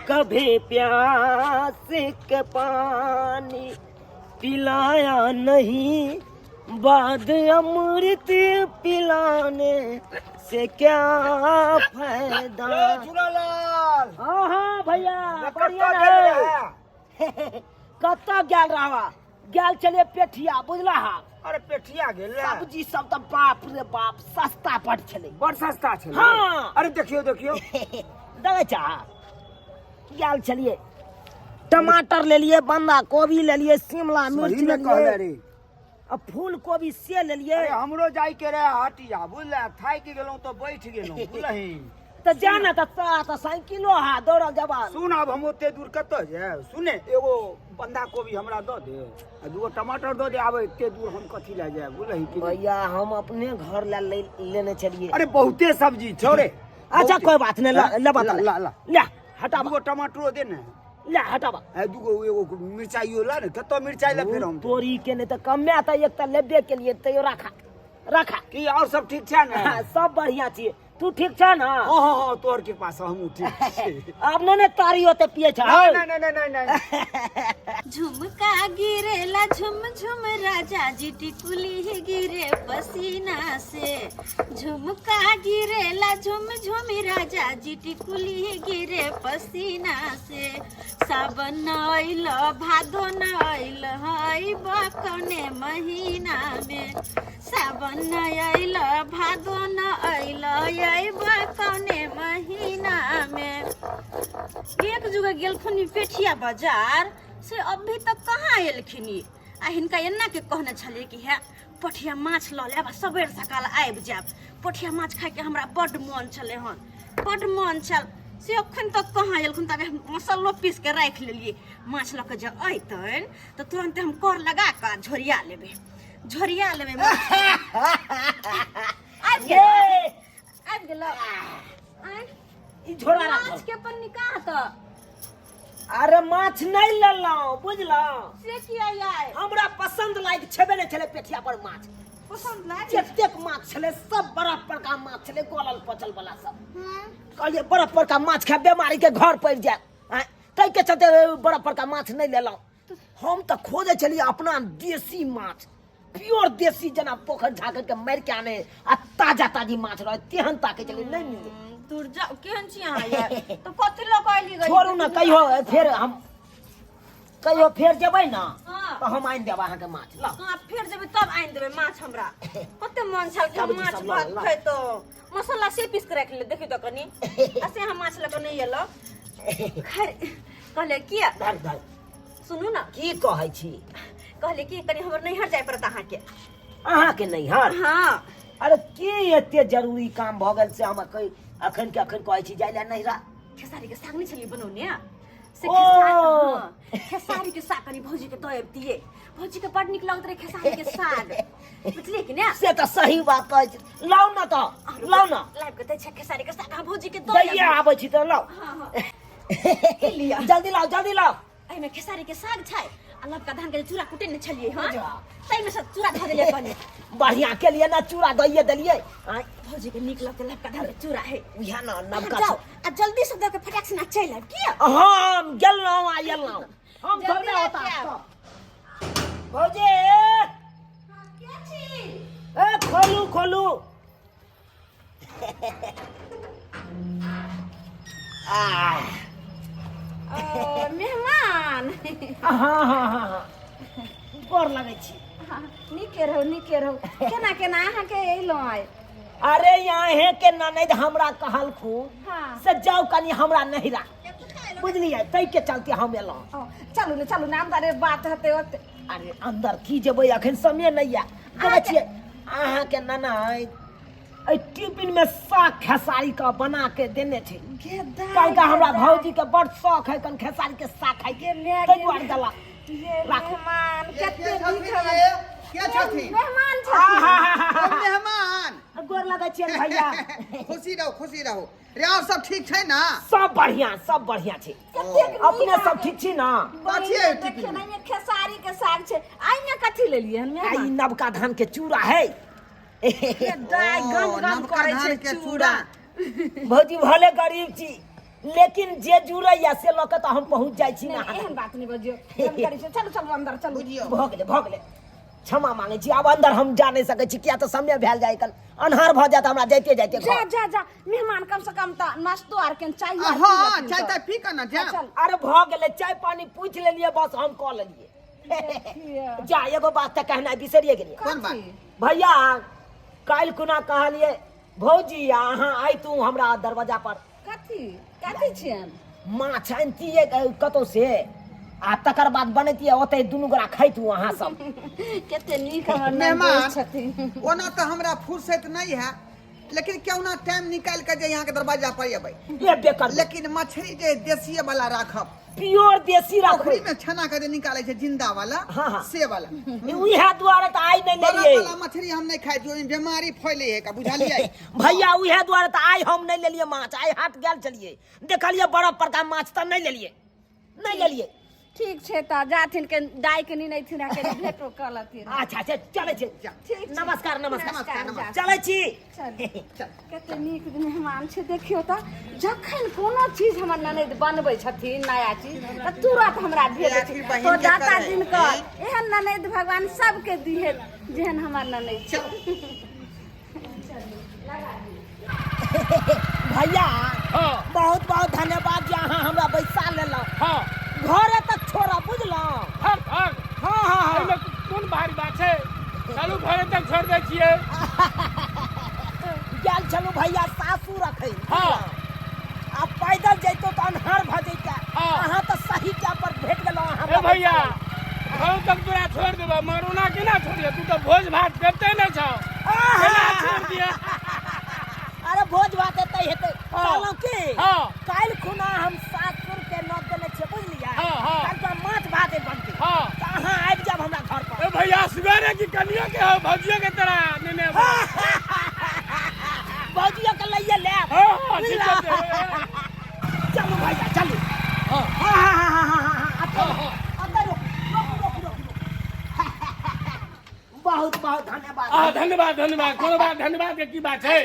कभी प्यास के पानी पिलाया नहीं, बाद अमृत पिलाने से क्या फायदा। झूलालाल। हाँ हाँ भैया, बढ़िया कतऽ रहे। गेल रहे? कतऽ गेल रहवा? गेल छलियै पेठिया, बुझला हा? अरे पेठिया गेल रहे? सब्जी सब तऽ बाप रे बाप सस्ता बड छलै। बड़ सस्ता छलै। हाँ। अरे देखियौ देखियौ। देखै छा, गेल छलियै, टमाटर लेलियै, बंधा कोबी लेलियै, शिमला मिर्च सही में कहले लेलियै रे। आ फूल कोबी से लेलियै। अरे हमरो जाय के रहे हटिया, बुझले? थाकि गेलहुँ तऽ बैठ गेलहुँ, बुझलही? तऽ जा ने, तऽ तोरा तऽ साइकिलो हा, दौड़ल जबा। सुन, आब हम ओते दूर कतऽ जायब? सुने, एगो बंधा कोबी हमरा दऽ दे आ दूगो टमाटर दऽ दे। आब एते दूर हम कथी लए जायब, बुझलही कि नहि? भैया, हम अपने घर लए लेने छलियै। अरे बहुते सब्जी छौ रे। अच्छा, बहुते। कोई बात नहीं, ला, लेबा ला, तऽ ला, ला। ले हटाबा। दूगो टमाटरो दे ने। ले हटाबा। आ दूगो एगो मिरचाइयो ला ने। कतऽ मिरचाइ ले फेर हम? तोरी के नहीं तऽ कमे तऽ एक तऽ लेबे के लिए, तैयो राखा राखा। की और सब ठीक छै ने? हाँ, सब बढ़िया छियै। तू ठीक छ ने? हाँ हाँ हाँ, तोहर कृपा से हमहूँ ठीक छी। आब नहि ने तारी ओते पिए छ? नहीं नहीं नहीं नहीं नहीं। झुमका गिरेला झुम झुम राजा जी, टिकुली गिरे पसीना से। झुमका गिरेला झुम झुम राजा जी, टिकुली गिरे पसीना से। सावन अइल भादो न अइल, अइब कौने महीना में? सावन अइल भादो न अइल, अइब कौने महीना में? एक जुग गेलखुन पेठिया बाजार से, अभी तक कहाँ एलखिन? आ हिनका एना के कहने छलियै कि हे पोठिया माछ लऽ लेब आ सबेर सकाल आबि जायब। पोठिया माछ खायके हमरा बड्ड मोन छलै हन, बड्ड मोन छल। से अखन तक कहाँ एलखुन? तबे हम मसल्लो पीस के राखि लेलियै। माछ लऽ कऽ जे अयतनि तऽ तुरन्ते हम कर लगा कऽ झोरिया लेबै, झोरिया लेबै माछ। आबि गेल, आबि गेल। आँय, ई झोरा राखल। माछ के अपन निकाह तऽ अरे माछ नहीं लेलहुँ, बुझलहुँ? से किया यार? हमरा पसंद लायक छेबे नहि छलै पेठिया पर माछ। पसंद लाग जतेक माछ छलै सब बड़ा बड़का माछ छलै, गलल पचल वाला सब। कहलियै बड़ा बड़का माछ खाय बेमारी के घर पड़ि जायत। आँय, ताहिके चलते बड़ा बड़का माछ नहि लेलहुँ। हम तऽ खोजै छलियै अपना देसी माछ, प्योर देसी, जेना पोखरि झाँखरि के मारि के आने आ ताजा ताजी माछ रहे, तेहन ताकै छलियै, नहि मिले। दूर जाउ, केहन छी अहाँ यार? तऽ कथी लऽ कऽ अयली गई? छोड़ू ने, कहियो फेर हम कहियो फेर जेबै ने हाँ। तऽ हम आनि देब अहाँके माछ, लाउ। हाँ, फेर जेबै तब आनि देबै माछ। हमरा कते मन छल कि हम सब्जी माछ सब लऽ भात ला। खैतहुँ। मसाला से पीस के राखि ले। देखियौ तऽ कनि, आ से हम माछ लऽ कऽ नहि एलहुँ। खैर, कहलियै किया धर धर। सुनू ने। की कहै छी? कहलियै कि कनि हमर नैहर जाय पड़त अहाँके। अहाँके नैहर? हाँ। अरे की एते जरूरी काम भऽ गेल से हम अखन के अखन कहै छी जाय लए नैहरा? खेसारी के साग नहि छलियै बनौने से। ओ! खेसारी, हाँ, खेसारी के साग कनि भौजी के दऽ अबितियै। भौजी के बड नीक लगैत रहै खेसारी के साग, बुझलियै कि ने? से तऽ सही बात कहै छी। लाउ ने तऽ, लाउ ने। लाबि कऽ दै छै खेसारी के साग, अहाँ भौजी के दऽ दैये आबू। आबै छी तऽ, लाउ। हाँ हाँ, लिअ। जल्दी लाउ, जल्दी लाउ। एहिमे खेसारी के साग छै आ लबका धान के जे चूड़ा कुटेने छलियै हँ, बुझा। ताहिमे से चूड़ा धऽ देलियै कनि। बढ़िया के लिए ना चूड़ा दैये देलियै। आँय, भौजी के नीक लगतै, लबका धान के चूड़ा है। उएह ने अहाँ नवका। जाउ आ जल्दी से दऽ के फटाक से चलि आयब, किया? हम गेलहुँ आ एलहुँ हम। जल्दी थोड़े आबि होता जायब। भौजी। के छी? ए खोलू खोलू। आह, ओ, मेहमान। हाँ हाँ हाँ हाँ, गोर लगै छी। हाँ, नीके रहू, नीके रहू। केना केना अहाँके अयलहुँ आइ? अरे यहाँ के ननैद हमरा कहलखुन से जाउ कनि हमरा नहिरा, बुझलियै? ताहि के चलते हम एलहुँ। ओ, चलू ने, चलू ने, अन्दरे बात हेतै ओते। अरे अंदर की जेबै, अखन समय नहि यऽ। देखै छियै अहाँके ननैद एहि टिफिन में साग खेसारी के बना के देने छै। गे दाइ, काल्हि हमरा गे भौजी के बड़ शौक है कन खेसारी के साग खाय के, गे my, ताहि गे दुआरे देला। ये राखू। मेहमान के कते के नीक छथिन हमर ये? के छथिन? मेहमान छथिन। ओ मेहमान। गोर लगै छियनि भैया। खुशी रहू, खुशी रहू रे। और सब ठीक छै ना? सब बढ़िया, सब बढ़िया छै। कतेक नीक। अपने सब ठीक छी ना? कथी है देखियौ टिफिन ने, में? एहिमे खेसारी के साग छै। आइमे कथी लेलियै हन आ ई मेहमान? नवका धान के चूड़ा है। गे दाइ, ओ, गम गम नवका करै धान छै के चूड़ा। भौजी, भले गरीब छी लेकिन जे जुड़ैया से लऽ के तऽ हम पहुँच जाइ छी नहि, ना। एहन बात नहि बजियौ, जानकारी छै। चलू चलू, अंदर चलू। बुझियौ। भऽ गेलै, भऽ गेलै, क्षमा मांगे छी। आब अंदर हम जा नहि सकै छी, किया तऽ समय भेल जाय कल अन्हार भऽ जायत हमरा जाइते जाइते जा घर। जा जा, मेहमान कम से कम तऽ नाश्तो आर के चाय आर पी हँ, लेथिन चाय तऽ। ताय पी कऽ ने जायब। चल। अरे भऽ गेलै, चाय पानी पूछि लेलियै, बस हम कऽ लेलियै। देखियौ। जा, एगो बात तऽ कहनाइ बिसरिए गेलियै। कोन बात? भैया, काल्हि खुना कहलियै भौजी आ अहाँ आइतू हमरा दरवाजा पर। कथी कथी छियनि? माछ अनतियै कतौ से आ तकर बाद बनैतियै ओतै, दुनू गोरा खैतू अहाँ सब। कते नीक हमर मेहमान ननदोस छथिन। ओना तऽ हमरा फुर्सत नहीं है, लेकिन क्यों ना टाइम निकाल के जे यहाँ के दरवाजा पर अबै। एबे करबै। लेकिन मछली जे देसिए वाला राखब। प्योर देसी राखबै। पोखरी में छना के जे निकाले छै जिंदा वाला। हाँ, हाँ। से वाला। उएह दुआरे तऽ आइ नहि बरफ लेलियै। वाला मछली हम नहीं खाइ छी, ओहिमे बीमारी फैले है का, बुझलियै? भैया, उएह दुआरे तऽ आइ हम नहि लेलियै माछ। आइ हाट गेल छलियै, देखलियै बरफ परका माछ तऽ नहि लेलियै, नहि लेलियै। ठीक छै, तऽ जाथिन के दाइ के निनैथिन आ के भेटो कऽ लेथिन। अच्छा अच्छा, चलै छै। जा। ठीक छै। नमस्कार, नमस्कार। नमस्कार, नमस्कार। चलै छी। चल। चल। कते नीक मेहमान छै, देखियौ तऽ। जखन कोनो चीज हमर ननैद बनबै छथिन नया चीज तऽ तुरत हमरा भेजै आखिर छै। बहिन तो के दाता करे। जिनकर एहन ननैद भगवान सबके दिहे जेहन हमर ननैद छै। भैया। हाँ। बहुत बहुत धन्यवाद जे अहाँ हमरा बैसा लेलहुँ। घरे तक छोड़ा, बुझलहुँ? हर हर। हाँ हाँ हाँ। एहिमे कोन भारी बात छै? चलू, घरे तक छोड़ दै छियै। गेल छलहुँ भैया सासुर रखै। आ पैदल जैतो तऽ अन्हार भऽ जैते। अहाँ तऽ सही टाइम पर भेट गेलहुँ अहाँ। ए भैया, घर तक तोरा छोड़ देबऽ, मगर ओना केना छोड़िए? तू तऽ भोज भात करते नहि छौ, केना छोड़ दिए? अरे भोज भात एतै हेतै। कहलहुँ की, काल्हि खुना हम सासुर के नोत देने छियै, बुझलियै? हाँ, हाँ। काल्हि खुना माछ भात बनतै। तऽ अहाँ आबि जायब हमरा घर पर। ए भैया, सुगरे की कनियो के हो, भौजियो के तोरा नेने अबो। भौजियो के लइए लेब। हाँ हाँ, ठीक बुझला? छै। चलू भैया, चलू। हाँ हाँ हाँ हाँ हाँ हाँ, अतऽ अतऽ रोकू, रोकू, रोकू, रोकू। बहुत बहुत धन्यवाद। आ धन्यवाद, धन्यवाद, कोनो बात, धन्यवाद के की बात छै?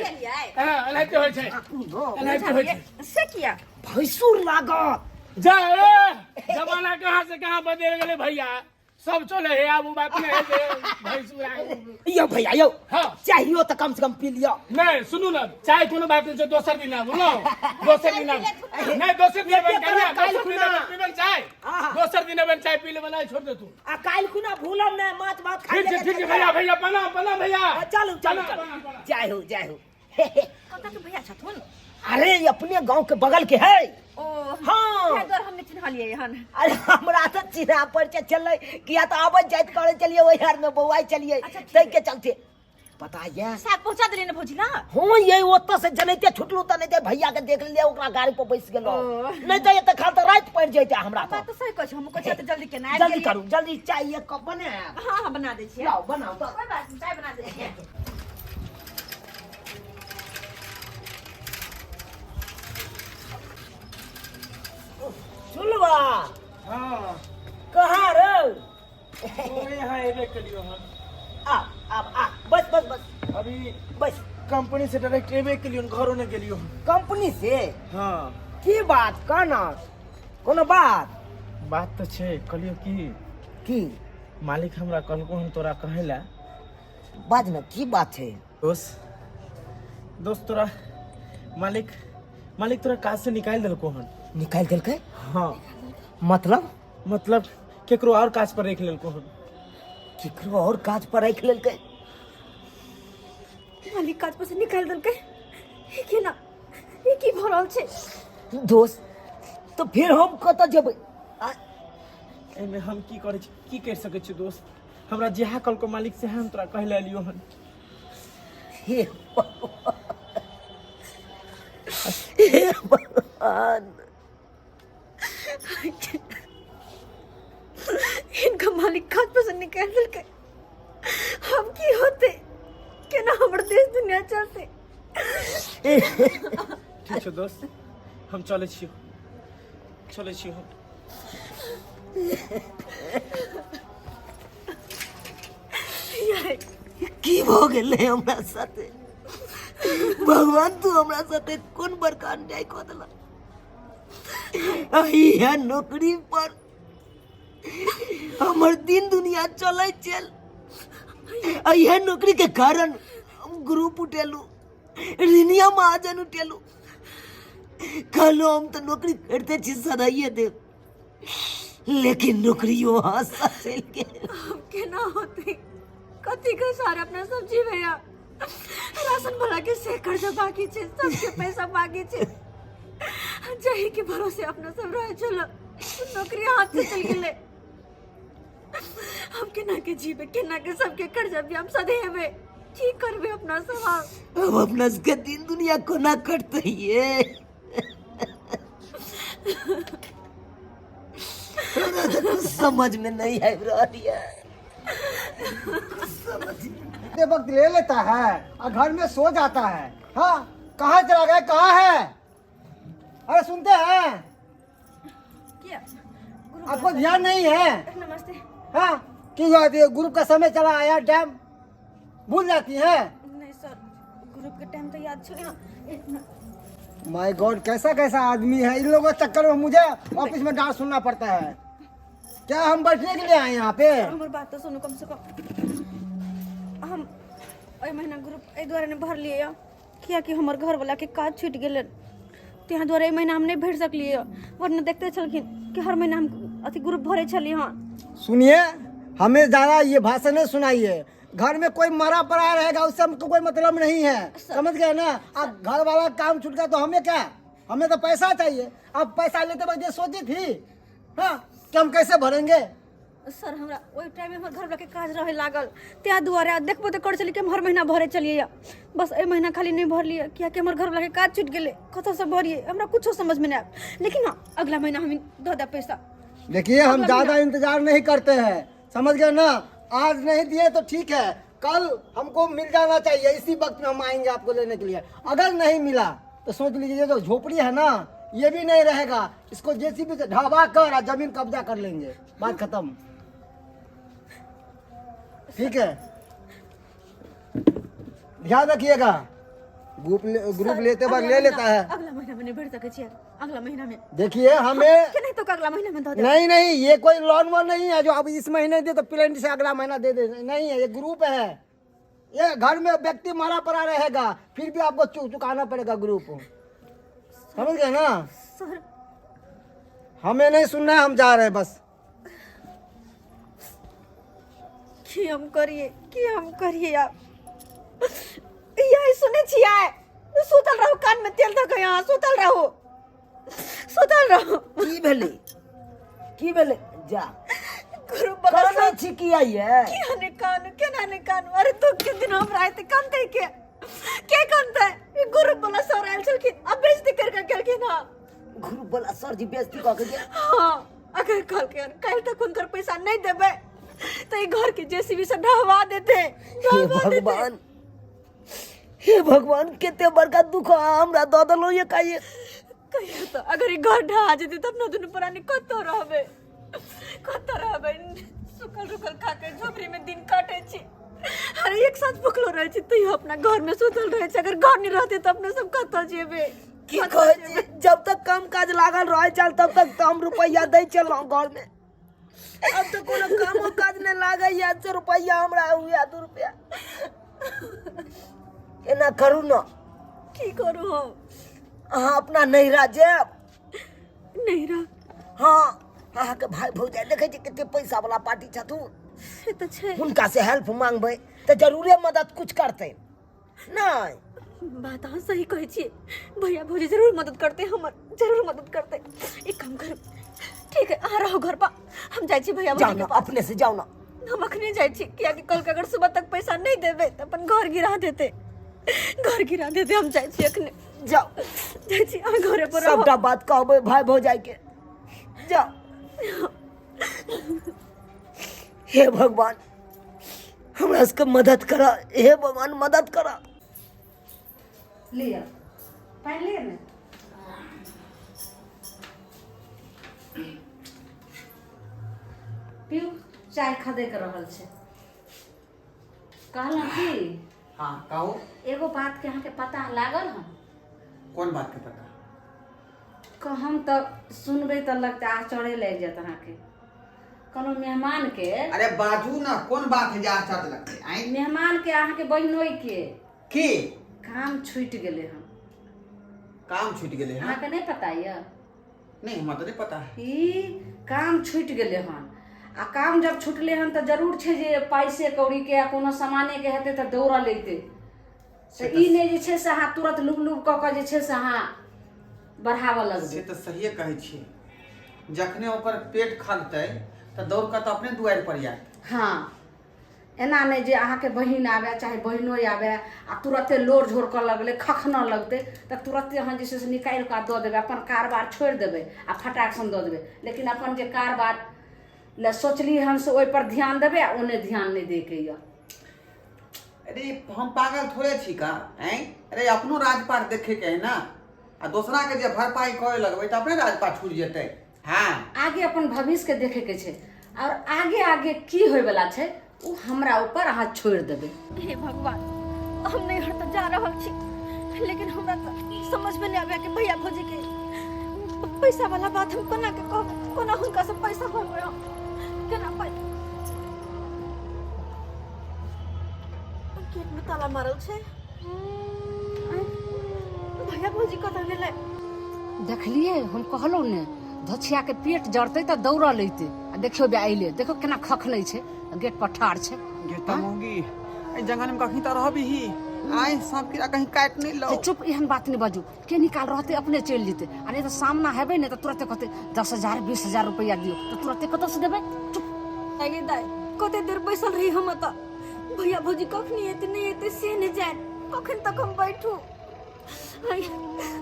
हाँ, एनाहिते होइ छै, एनाहिते होइ छै। से किया? भैंसुर लागत। जा ए, जमाना कहाँ से कहाँ बदल गेलै भैया, सब चले हे। आब उ बात नहि है जे भैंसुर आगू। यौ भैया, यौ। चाहियो तऽ कम से कम पी लिअ। नहि, सुनू ने, चाय कोनो बात नहि छै, दोसर दिन आबू ने, दोसर दिन आबू। नहि, दोसर दिन आबू, एबे करब दोसर काल्हि दिन खुना। आबू, पीबन चाय। दोसर दिन आबन, चाय पी लेबै, नहि छोड़ दे तू। आ काल्हि खुना भूलब नहि, माछ भात खाइ। ठीक छै, ठीक छै भैया। भैया, प्रणाम, प्रणाम भैया। चलू चलू। प्रणाम, चलू। प्रणाम, प्रणाम। जय हो, जय हो। कतऽ के भैया छथुन? अरे, ई अपने गांव के बगल के है। ओ। हाँ। ताहि दुआरे हम नहि चिन्हलियै हन। अरे, हमरा तऽ चिन्हा परिचय छलै, किया तऽ आबैत जाइत करै छलियै, ओहि आर में बौआइ छलियै, ताहि के चलते पता ये। साग पहुँचा देलियै ने भौजी ला? हाँ, ये ओतऽ से जनैते छुटलू तऽ नहि भैया के देख लेलियै, ओकरा गाड़ी पर बैस गेलहुँ। नहि तऽ एते खाल तऽ राति पड़ि जैते हमरा। बात तऽ तऽ सही कहै छै, हम कहै छियै तऽ जल्दी केना आबि जल्दी गेलियै। करू, जल्दी चाय एक कप बनायब। हाँ हाँ, बना दै छियै। लाउ, बनाउ तऽ। कोइ बात नहि, चाय बना दै छियै। चुलवा। हाँ। कहाँ रो? तोरे यहाँ एबे कलियो हन। आ आब आ, बस बस बस। अभी बस। कंपनी से डायरेक्ट एबे कलियो, घरो ने गेलियो हन। कंपनी से? हाँ। की बात कहना, कोनो बात? बात तऽ छै, कहलियो की। की? मालिक हमरा कहलको हन तोरा कहै ला। बाज ने, की बात छै? दोस्त, दोस्त, तोरा मालिक, मालिक तोरा काज से निकालि देलको हन। निकालि देलकै? हाँ। मतलब? मतलब केकरो और काज पर राखि लेलको हन। केकरो और काज पर राखि लेलकै? मालिक काज पर से निकालि देलकै? ई केना? ई की भऽ रहल छै? दोस्त, तऽ फिर हम कतऽ जेबै एहिमे हम की करै छी, की करि सकै छी दोस्त? हमरा जेहा कहलको मालिक से हम तोरा कहै लए एलियो हन। हे भगवान, हे भगवान। हिनका मालिक काज पर से निकालि देलकै, हम की होते? केना हमर देश दुनिया चलते? ठीक छै दोस्त, हम चलै छियो, चलै छियो हम। की भऽ गेलै हमरा साथे? भगवान, तू हमरा साथे कोन बड़का अन्याय कऽ देलक? इहे नौकरी पर हमर दिन दुनिया चलै छल। इहे नौकरी के कारण हम ग्रुप उठेलू, ऋणिया महाजन उठेलू। कहलो हम तो नौकरी करते छी सदाइए देव, लेकिन नौकरियो हाथ से चलि गेल। अब केना होतै, कथी के सहारे अपना सब जीवे या? राशन वाला के से कर्जा बाकी छै, सबके पैसा बाकी छै, जाहि के भरोसे अपना सब रहे छल, नौकरी हाथ से चल गेलै। हम केना के जीवे, केना के सबके कर्जा भी हम सधेबै, की करबै अपना सब आब? अब अपना सबके दिन दुनिया कोना कटतै ये, हमरा तऽ कुछ समझ में नहीं आबि रहल ये। समझ इतने वक्त ले लेता है और घर में सो जाता है। हाँ, कहाँ चला गया, कहाँ है? अरे सुनते हैं? किया? आपको ध्यान नहीं है? नमस्ते। हाँ, क्यों जाती है? ग्रुप का समय चला आया, टाइम भूल जाती है। नहीं सर, ग्रुप के टाइम तो याद छो। एक मिनट। My God, कैसा कैसा आदमी है। इन लोगों के चक्कर में मुझे ऑफिस में डांट सुनना पड़ता है। क्या हम बैठने के लिए आए यहाँ पे? हमर बात तो सुनू कम से कम। हम एहि महीना ग्रुप एहि दुआरे नहि भरलियै यऽ कियाकि हमर घरवला के काज छूटि गेलै, ताहि दुआरे एहि महीना हम नहि भरि सकलियै यऽ, वरना देखते छलखिन कि हर महीना हम अथी ग्रुप भरै छलियै हँ। सुनिए, हमें ज़्यादा ये भाषण नहीं सुनाइए। घर में कोई मरा पड़ा रहेगा उससे हमको कोई मतलब नहीं है, समझ गए ना? अब घर वाला काम छूट गया तो हमें क्या, हमें तो पैसा चाहिए। अब पैसा लेते वक्त ये सोची थी हाँ कि हम कैसे भरेंगे? सर, हमरा ओहि टाइममे हमर घरवला के काज रहै लागल, ताहि दुआरे। आ देखबो तऽ करै छलियै कि हम हर महीना भरै छलियै यऽ, बस एहि महीना खाली नहि भरलियै कियाकि हमर घरवला के काज छूटि गेलै। कतऽसँ भरियै, हमरा कुछो समझमे नहि आयल, लेकिन हँ, अगला महीना हम दऽ देब पैसा। देखिए, हम अगला ज़्यादा महीना। इंतजार नहीं करते हैं, समझ गए ना? आज नहीं दिए तो ठीक है, कल हमको मिल जाना चाहिए। इसी वक्त में हम आएंगे आपको लेने के लिए। अगर नहीं मिला तो सोच लीजिए, जो झोपड़ी है ना, ये भी नहीं रहेगा। इसको जेसीबी से ढाबा कर और जमीन कब्जा कर लेंगे, बात खत्म। ठीक है, ध्यान रखिएगा। ग्रुप सर, लेते वक्त अगला ले महीना- लेता है। अगला महीना में नहीं भरि सकै छियै, अगला महीना में। देखिए, हमें के नहीं तो अगला महीना में दऽ देब। नहीं नहीं, ये कोई लोन वोन नहीं है जो अब इस महीने दे तो प्लेन से अगला महीना दे दे। नहीं है, ये ग्रुप है। ये घर में व्यक्ति मरा पड़ा रहेगा फिर भी आपको चुकाना पड़ेगा ग्रुप, समझ गए ना? सर, हमें नहीं सुनना है, हम जा रहे हैं बस। की हम करिए, की हम करिए आब? यही सुनै छियै, सुतल रहू, कान में तेल धऽ के अहाँ सुतल रहू, सुतल रहू। की भेलै, की भेलै? जा गुरु बला करै छी की आइए? किया नहि कानू, केना नहि कानू? अरे दुख के दिन हमरा आयते, कानतै के? के कानतै? ई गुरु बला सर आयल छलखिन आ बेइज्जती करि कऽ गेलखिन हँ। गुरु बला सर जी बेइज्जती कऽ के गेल? हाँ, अगर कहलकै हन काल्हि तक हुनकर पैसा नहि देबै तऽ ई घर के जेसीबी से ढहवा देतै, हे ढहवा देतै। भगवान, हे भगवान, कते बड़का दुख अहाँ हमरा दऽ देलहुँ एकाएक। कहियो तऽ अगर ई घर ढहा जेतै तऽ अपना दुनू प्राणी कतऽ रहबै, कतऽ रहबै? सुखल रुखल खा के झोपड़ी में दिन काटे छी। अरे एक साथ भुखलो रहै छी तैयो अपना घर में सुतल रहै छी। अगर घर नहीं रहतै तऽ अपना सब कतऽ जेबै? की कहै छी, जब तक काम काज लागल रहै छल तब तक तऽ हम रुपैआ दै छलहुँ घर में, अब तऽ कोनो कामो काज नहि लागैया से रुपैआ हमरा हुए 2 रुपैआ। एना करू ने। की करू हम? अहाँ अपना नैहरा जायब। नैहरा? हाँ, अहाँके भाय भौजाइ देखै छी कते पैसा वाला पार्टी छथुन। से तऽ छै। हुनका से हेल्प मांगबै तऽ जरूरे मदद कुछ करतै। नहि बात अहाँ सही कहै छियै, भैया भौजी जरूर मदद करतै हमर, जरूर मदद करतै। एक काम करू, ठीक है, अहाँ रहू घर पर, हम जाइ छी भैया जाउ भौजी ने के पास। अपने से जाउ ने। हम अखने जाइ छी, कियाकि कहलकै अगर सुबह तक पैसा नहि देबै तऽ अपन घर गिरा देतै, घर गिरा देतै। हम जाइ छी अखने। जाउ। जाइ छी, अहाँ घरे पर रहू। सबटा बात कहबै भाय भौजाइ के, जाउ। हे भगवान, हमरा सबके मदद कर, हे भगवान मदद कर। लिअ पानि, लिअ ने पीउ। चाय खदकि रहल छै। कहलहुँ की, हाँ, कहू। एगो बात के अहाँके पता लागल हन? कोन बात के पता? कहम तऽ सुनबै तऽ लगतै आश्चर्य लागि जायत अहाँके। कहलहुँ मेहमानके। अरे बाजू ना, कोन बात है जे आश्चर्य लगतै? आँय, मेहमानके अहाँके बहिनोइके की काम छूटि गेलै हन। काम छूटि गेलै हन? अहाँके नहि पता यऽ? नहि, हमरा तऽ नहि पता है। ई काम छूटि गेलै हन, आ काम जब छूटलै हन तऽ जरूर छै जे पैसे कौड़ीके आ कोनो सामानेके हेतै तऽ दौड़ल अयतै। तऽ ई नहि जे छै से अहाँ तुरंत लुब लुब कऽ कऽ जे छै से अहाँ बढ़ाबऽ से लगबै। तऽ सहिए कहै छियै, जखने ओकर पेट खगतै तऽ दौड़ कऽ तऽ अपने दुआरि पर आयत। हँ, एना नहि जे अहाँके बहिन आबय चाहे बहिनोइ आबय आ तुरते लोर झोर करऽ लगलै, खखनऽ लगतै तऽ तुरते अहाँ जे छै से निकालि कऽ दऽ देबै, अपन कारबार छोड़ि देबै आ फटाक सन दऽ देबै। लेकिन अपन जे कारबार लए सोचली हन से ओहिपर ध्यान देबै आ ओन्ने ध्यान नहि दैके यऽ। अरे हम पागल थोड़े छी का? आँय, अरे अपनो राजपाट देखे के है ना, आ दोसरा के जे भरपाई करे लगबै तऽ अपने राजपाट छूटि जेतै। हाँ, आगे अपन भविष्यके देखैके छै आओर आगे आगे की होइवला छै ओ हमरा ऊपर अहाँ छोड़ि देबै। हे भगवान, हम नैहर तऽ जा रहल छी, लेकिन हमरा तऽ समझमे नहि आबैया कि भैया भौजी के पैसा वाला बात हम कोना के कहबै, कोना हुनका से पैसा मांगबै, हम केना पाइ। गेट में ताला मारल छै। आँय, भैया भौजी कतऽ गेलै? देखलियै, हम कहलहुँ ने धोछियाके पेट जरतै तऽ दौड़ल अयतै, आ देखियौ बे अयलै, देखो केना खखनै छै, गेट पर ठाढ़ छै। गे तऽ मौगी, एहि जंगल में कखनी तऽ रहबही, आय सांप कीड़ा कहीं काटि नहि लौ। हे चुप, एहन बात नहि बाजू। के निकाल रहतै अपने चलि जेतै, आ नहि तऽ सामना हेबै ने तऽ तुरते कहतै 10,000 20,000 रुपैआ दियौ, तऽ तुरते कतऽसँ देबै? चुप। आगे दाइ, कते देर बैसल रही हम एतऽ, भैया भौजी कखनी एतै नहि एतै से नहि जानि, कखन तक हम बैठू। आइ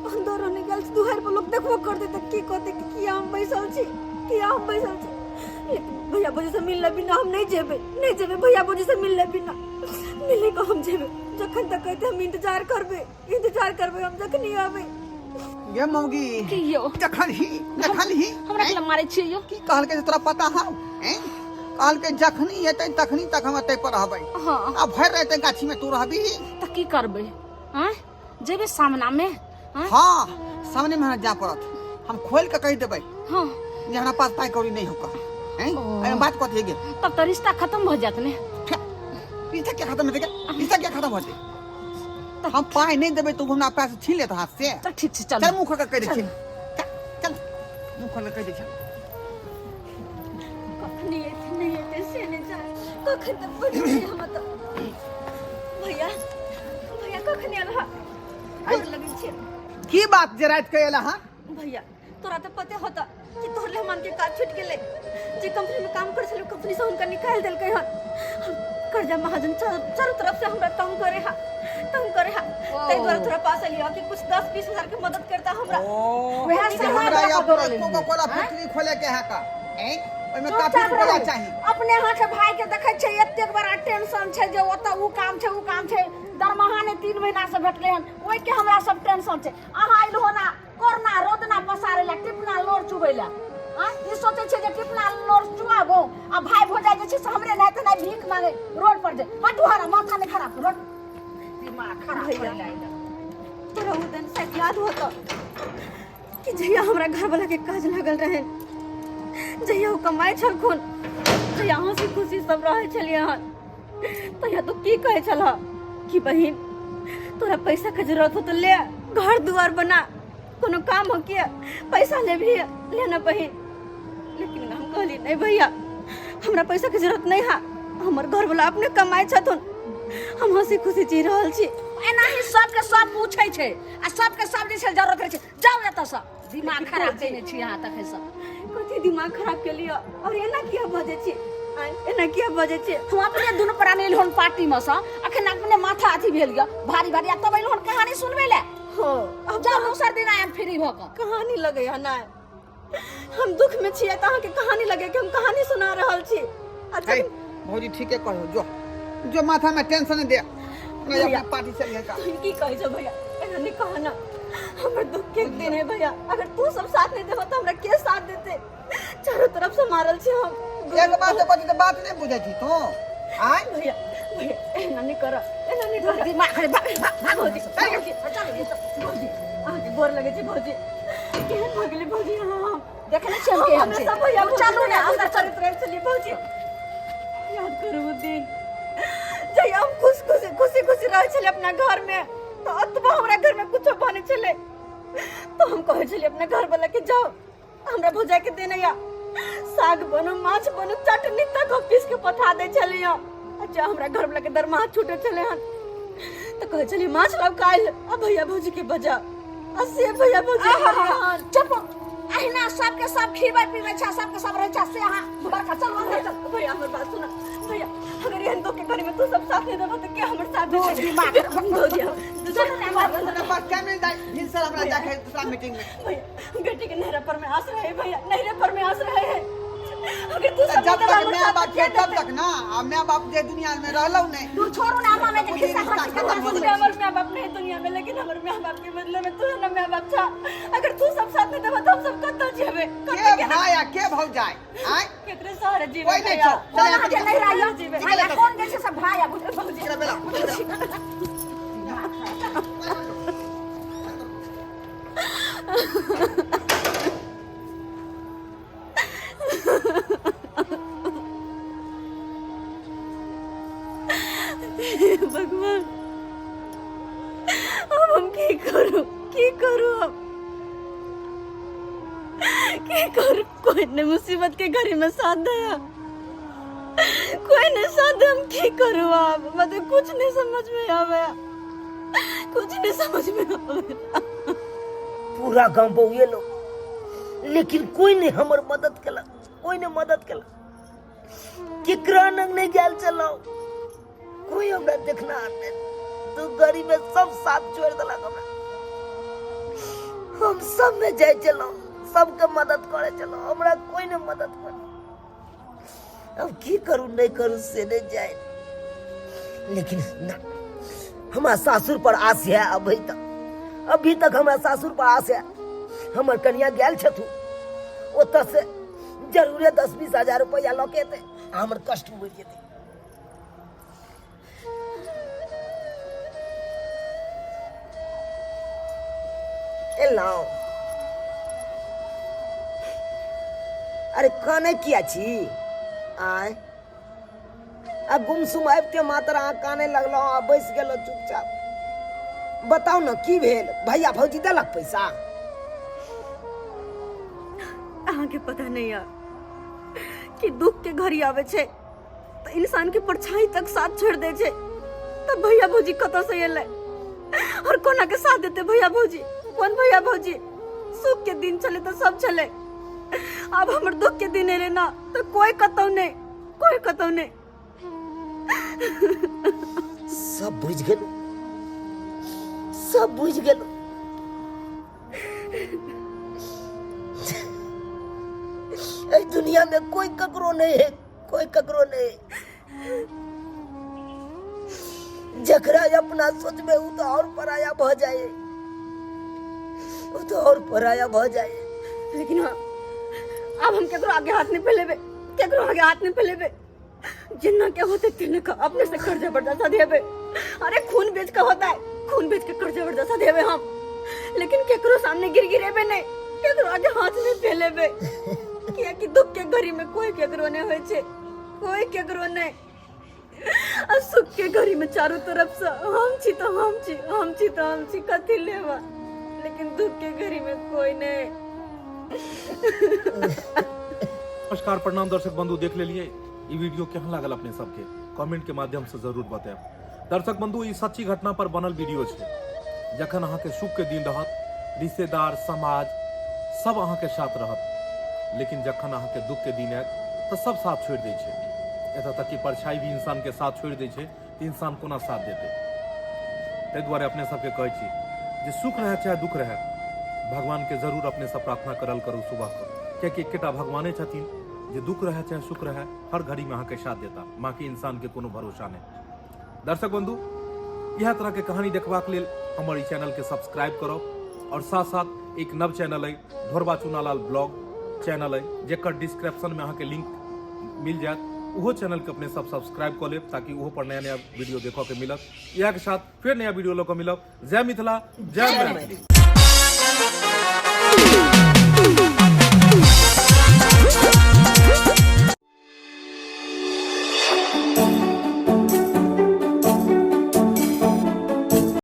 अंदर रहने गेल छी, दुआरि पर लोक देखबो करतै तऽ की कहतै कि किया हम बैसल छी, किया हम बैसल छी। लेकिन भैया भौजी से मिलले बिना हम नहि जेबै, नहि जेबै भैया भौजी से मिलले बिना। मिले के हम जेबै, जखन तक कहते हम इंतजार करबै, इंतजार करबै हम जखनी आबै। गे मौगी, की यौ? जखन ही जखन ही हमरा के मारै छियै यौ? की कहलकै से तोरा पता हौ? ऐं, कहलकै जखनी एतै तखनी तक हम एतै पर रहबै। हाँ। आ भरि रहतै गाछी में तू रहबी तऽ की करबै? आँय, जेबै सामना में? आँय? हाँ, सामने में हमरा जा पड़त, हम खोल के कहि देबै हाँ जे हमरा पास पाइ कौड़ी नहीं होगा। हैं, एहिमे बात कथी गे? तब तऽ रिश्ता खत्म भऽ जायत ने। रिश्ता क्या खत्म हेतै गे? रिश्ता क्या खत्म होतै? हम पाइ नहीं देबै तो हमरा पैसा छीन लेत हाथ से। तऽ ठीक छै, चल चल मुँह खोल के कहि दै छियै, चल चल मुँह खोल के कहि दै छियै। कखनी एतै नहि एतै से नहि जानि, कखन तक बैठल छी हम एतऽ। भैया, भैया कखन आयल हँ? गोर लगै छी। की बात जे राति के एला हँ? भैया, तोरा तऽ पते होता कि तोहर मेहमान के काज छूटि गेलै, जे कंपनी में काम करै छलै कंपनी से हुनका निकालि देलकै हन। हम कर्जा महाजन चारू तरफ से हमरा तंग करे हा, तंग करे हा, ताहि दुआरे तोरा पास एलियो कि कुछ 10-20 हजार के मदद करता हमरा। ओ वएह जे सामान हमरा लऽ कऽ अपने दौड़ल एलियै। कोको कोला फैक्ट्री खोले के है का? ऐं, ओहिमे काफी चुपचाप रुपया रहू। चाही। अपने अहाँके भाई के देखै छै एतेक बड़ा टेंशन छै जे ओतऽ उ काम छै उ काम छै, दरमाहा नहि 3 महीना से भेटलै हन, ओहिके हमरा सब टेंशन छै। अहाँ अयलहुँ ना कोरोना रोदना पसारै लए, टिपना लोर चुबै लए। आँय, ई सोचै छै जे टिपना लोर चुआबो आ भाई भौजाइ जे छै से हमरे नहि तऽ नहि भीख मांगे रोड पर जे। हटू, हरा माथा नहि खराब करू, दिमाग खराब भैया। करै लए अयलक। तोरा ओ दिन शायद याद होतो कि जहिया हमरा घरवाला के काज लागल रहे, जहिया ओ कमाइ छलखुन, जहिया हंसी खुशी सब रहै छलियै हन, तहिया तू की कहै छलह कि बहिन तोरा पैसा के जरूरत हो तो ले, घर दुआर बना, कोनो काम हो के पैसा लेबही ले ना बहिन। लेकिन हम कहली नहीं भैया, हमरा पैसा के जरूरत नहीं है, हमर घरवाला अपने कमाइ छथुन, हम हंसी खुशी जी रहल छी। एनाही सबके सब पूछै छै आ सबके सब जे छै जरूरत रहै छै। जाउ एतऽसँ, दिमाग खराब केने छी अहाँ तखनसँ। कथी दिमाग खराब केलियै और एना किया बजै छी? आँय, एना किया बजै छी? हम अपने दुनू प्राणी एलहुँ हन पार्टी में सँ, अखन अपने माथा अथी भेल यऽ भारी भारी, आ तब एलहुँ हन कहानी सुनबै लए। हो, अब जाउ दोसर दिन आयब फ्री भऽ कऽ। कहानी लगैया नहि, हम दुख में छियै तऽ अहाँके कहानी लगे कि हम कहानी सुना रहल छी। अच्छा हे, भौजी ठीके कहो, जो जो माथा में टेंशन नहीं दे, नहीं भैया। अपना पार्टी चलिए का। तुम की कहै छौ भैया, एना नहीं कह ना, हमर दुख के दिन है भैया, अगर तू सब साथ नहीं देबो तऽ हमरा के साथ देते? चारों तरफ से मारल छी हम। एक बात तो कथी तऽ बात नहीं बुझै छी तू? आय भैया, भैया एना नहीं कर, एना नहीं कर। दिमाग खराब, भाग भाग भाग भौजी, भौजी, भौजी, अहाँके गोर लगै छी भौजी, केहन भऽ गेलै भौजी अहाँ? देखने छियै हम केहन हमरा छै। सब भैया तू चलू ने अंदर चलू। करैत रहै छलियै भौजी। याद करू ओ दिन जहिया हम खुश खुशी खुशी खुशी रहै छलियै अपना घरमे, तऽ ओतबो हमरा घरमे कुछो बनै छलै तऽ हम कहै छलियै अपना घरवला के, जाओ हमरा भौजाई के देने या साग बनो, माछ बनो, चटनी तक हम पीस के पठा दै छलियै। आ जा हमरा घरवला के दरमाहा छूटे छलै हन तऽ कहै छलियै माछ लाउ काल्हि आ भैया भौजी के बजा, आ से भैया भौजी आहा, हन। चुप। अहिना सबके सब खिबै पीबै छै, सबके सब रहै छै, से अहाँ बड़का। चलू अंदर चलू। भैया, हमर बात सुन भैया, अगर एहन दुख के घड़ी में तू सब साथ नहीं देबो तऽ के हमर साथ देतै? दिमाग। भौजी, चलू ने अंदर। बस टाइम नहीं दाई, भिनसर हमरा जाके दूसरा मीटिंग में। भैया, बेटी के नहरा पर में आस रहे भैया, नहरे पर में आस रहे है। अगर तू सब जब नहीं तक देबा हमर my साथ बाप तऽ छै के तब देतै? तक ना, आ my बाप जे दुनिया में रहलौ नहीं। दूर छोड़ू ने, हमरा के खिस्सा रिश्ता खत्म खत्म हो हो। गेलै। हमर माय बाप नहीं दुनिया में, लेकिन हमर माय बाप के बदले में तू है ना माय बाप छा। अगर तू सब साथ नहीं देबा तऽ हम सब कतऽ जेबै? के भाई आ के भौजाई आय? केकरे सहारे जीवे कोई नहीं भैया? छौ। कोन अहाँके नहि रहैया? जीवे। भैया, कोन जे छै से भाय आ भौजी। चल बेला, चल बेला। भगवान, अब हम की करू, की करू, अब की करू? कोई ने मुसीबत के घड़ी में साथ दिया, कोई ने साथ दे। हम की करू अब? मतलब कुछ नहीं समझ में आवे, कुछ नहीं समझ में आवे। पूरा गांव बौएलो, लेकिन कोई नहीं हमर मदद केलक, कोई नहीं मदद केलक। केकरा नंग नहीं गेल चलाओ, कोई हमरा देखना नहीं। तू गरीब में सब साथ छोड़ देलक हमरा। हम सब में जाय चलो, सबके मदद करे चलो, हमरा कोई नहीं मदद करे। अब की करू नहीं करू से नहीं जाए, लेकिन ना, हमरा सासुर पर आस है अभी तक, अभी तक हमरा सासुर पर आस है। हमर कनिया गेल छथु ओतऽ से जरूरे 10-20 हजार रुपया लऽ के एतै, हमर कष्ट उबरि जेतै। एलहुँ। अरे कानै किया छी? आय आ गुमसुम आबिते मात्र अहाँ कानै लगलहुँ आ बैस गेलहुँ चुपचाप। बताउ ने की भेल? भैया भौजी देलक पैसा? अहाँके पता नहीं यार कि दुख के घड़ी आवे छै तऽ इंसान के परछाई तक साथ छोड़ दे छै, तब भैया भौजी कतऽ से एलै और कोना के साथ देते भैया भौजी? कोन भैया भौजी? सुख के दिन छलै तऽ सब छलै, आब हमर दुख के दिन एलै ना तऽ कोई कतौ नहीं, कोई कतौ नहीं। सब बुझि गेलहुँ, सब बुझि गेलहुँ। एहि दुनिया में कोई ककरो नहीं है, कोई ककरो नहीं। जकरा अपना सोचबे उ तो और पराया भ जाए, उ तो और पराया भ जाए। लेकिन हाँ, अब हम केकरो आगे हाथ नहीं फैलेबे, केकरो आगे हाथ नहीं फैलेबे। जिन्ना के होते तिन्ना का अपने से कर्जा बर्दाश्त देबे। अरे खून बेच के होता है, खून बेच के कर्जा बर्दाश्त देबे हम, लेकिन केकरो सामने गिर गिरेबे नहीं, केकरो आगे हाथ नहीं फैलेबे। किया कि दुख के घड़ी में कोई केकरो नहीं होय छै, कोई केकरो नहीं। आ सुख के घड़ी में चारों तरफ से हम छी तो हम छी, हम छी तो हम छी, कथी लेबा, लेकिन दुख के घड़ी में कोई नहीं। नमस्कार, प्रणाम दर्शक बंधु, देख लेलिए ई वीडियो केहन लागल अपने सबके कमेंट के माध्यम से जरूर बतायब। दर्शक बंधु, ई सच्ची घटना पर बनल वीडियो छै। जखन अहाँके सुख के दिन रहत, रिश्तेदार समाज सब अहाँके साथ रहत, लेकिन जखन अहाँके दुख के दिन आयत तऽ सब साथ छोड़ि दै छै। एतऽ तक कि परछाई भी इंसान के साथ छोड़ि दै छै, तऽ इंसान कोना साथ देतै? ताहि दुआरे अपने सबके कहै छी जे सुख रहै चाहे दुख रहै, भगवान के जरूर अपने सब प्रार्थना करल करू सुबह के, कियाकि एकेटा भगवाने छथिन जे दुख रहै चाहे सुख रहै हर घड़ी में अहाँके साथ देता, बाकी इंसान के कोनो भरोसा नहि। दर्शक बंधु, इएह तरह के कहानी देखबाक लेल हमर ई चैनल के सब्सक्राइब करब और साथ साथ एक नव चैनल अइ ढोरबा चुनालाल ब्लॉग चैनल अइ, जेकर डिस्क्रिप्शन में अहाँके लिंक मिल जायत, ओहो चैनल के अपने सब सब्सक्राइब कऽ लेब ताकि ओहो पर नया नया वीडियो देखऽ के मिलत। इएह के साथ फेर नया वीडियो लऽ कऽ मिलब। जय मिथिला, जय मैथिली।